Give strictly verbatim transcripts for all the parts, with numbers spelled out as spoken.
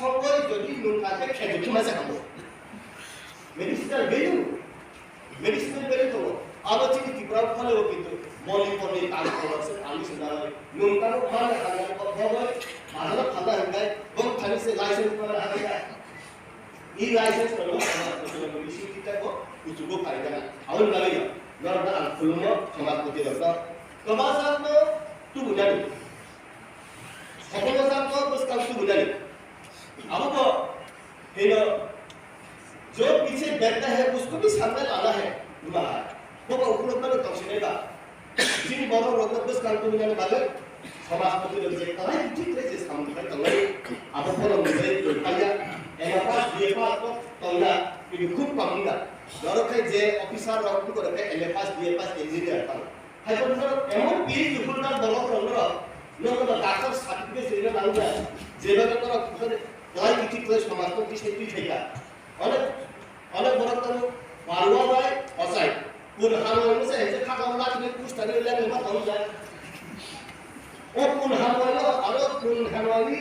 Songoi jodi nung kha khe kheto khe masa kamo. Medicinal value, medicinal value tongo. Abo chini Tripura phone o kintu moli poni tang kono se ani se dalai. Nung kha khe mane kha khe ko phone o bazar o kha khe bong thani se license mane kha khe. E license kono misi kita ko kuchugo kha khe. Awon dalai yo. Nor da ang khulumo samaj poti rok. Kama sa ko tu budani. Sokol bwskango tubunani. Abo bo hino, "Jo piche behta hai, usko bhi samne lana hai," wngma hai. Bo bo ukulok mano tongsinai ba. Chini borok rokno bwskang tubunani bagwi samajpati rok je kwlai thik khlai je samung khai tongnai. Abo bono mwnai tongpaiya. M A pass, B A pass bo tongna, ini khub kom wngna. Norok khai je officer rok wngkha, M A pass, B A pass, engineer tong. Hai phano norok emon P H D holder borok rok norok, norok ba doctor certificate rina nangya, jeba norok khwlai kiti khwlai samaj no tisai twi thaika. Onek, onek borok tamo barua bai ochai. Kun hamwai no se je khaka wala tini pustani le ma tong ja. O kun hamwai no aro kun hamwai ni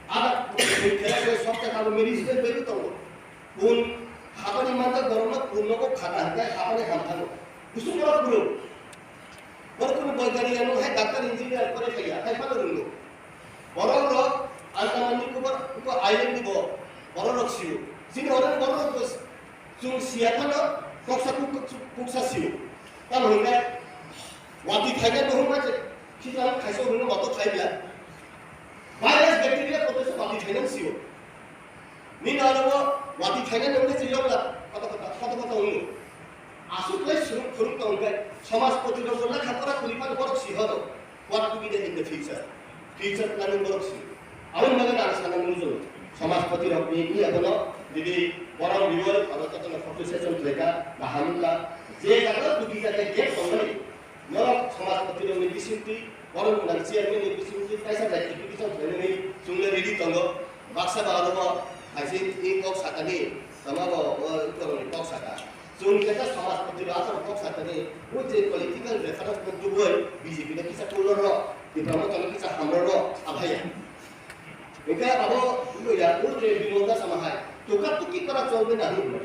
ada kun kela ke sokta kalo meri sile beru tongo. Kun habani manta borok no kun no ko khata hingkai habani hamthano. Busu borok kuru. Borok kunu boigari ano hai doctor engineer pore khaiya, hai phano rwngo. Borok rok Andaman ni kubar, kubar island ni bo, borok rok siyo. Chini oro borok rok bos, chung siya phano, koksa kuk-, kuk-, kuksa siyo. Tamo hingke, wati khaina no huma je, khitang khaisa hwnwi moto khai biya. Virus bacteria koto se wati khaina siyo. Nini aro bo wati khaina nungwi se yokla, koto koto, koto koto hwnwi. Aswk lai swrwng phwrwng tong khe, samajpati rok bo lekha pora kwrwi phano borok si horo. What to be there in the future? Future planning borok si. Aboni bagwi ang sana muchungo. Samajpati rokni wngya bono, didi borok riwai aro jotono photo session khlaikha, kaham wngkha. Je jaga dugi jaga gap tongmani, norok samajpati rokni bisingtwi, borok wngkha chairman ni bisingtwi, kaisa clarification khlainani chwngno ready tongo. Baksa ba aro bo, hai se, i kok sakani, tama bo, o, borokni kok saka. Chwng khe ta samajpati rok aswk kok sakani, o je political reference bo dugoi B J P no kisa cooler rw, Tipra Motha no kisa hamrok rw, aphaya. Hingke abo wngya, o je Bimal Das ama hai, tuka tuki kora cholbe na hinwi.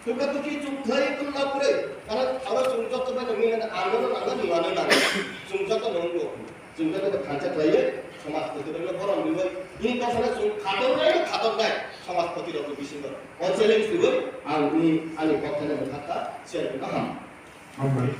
Tuka tuki chwng khlai tong na pore, karon abo chwng joto bai no mila na ano no nang, nung ano nang, chwng joto no wngkha. Chwng khe thansa khlaiwi samajpati rokno borom riwi, bini bwsano chwng khatornai, khatornai samajpati rokni bisingo. O challenge riwi ang bini ani kok thani mwthakha, chairman no ham. Hambai.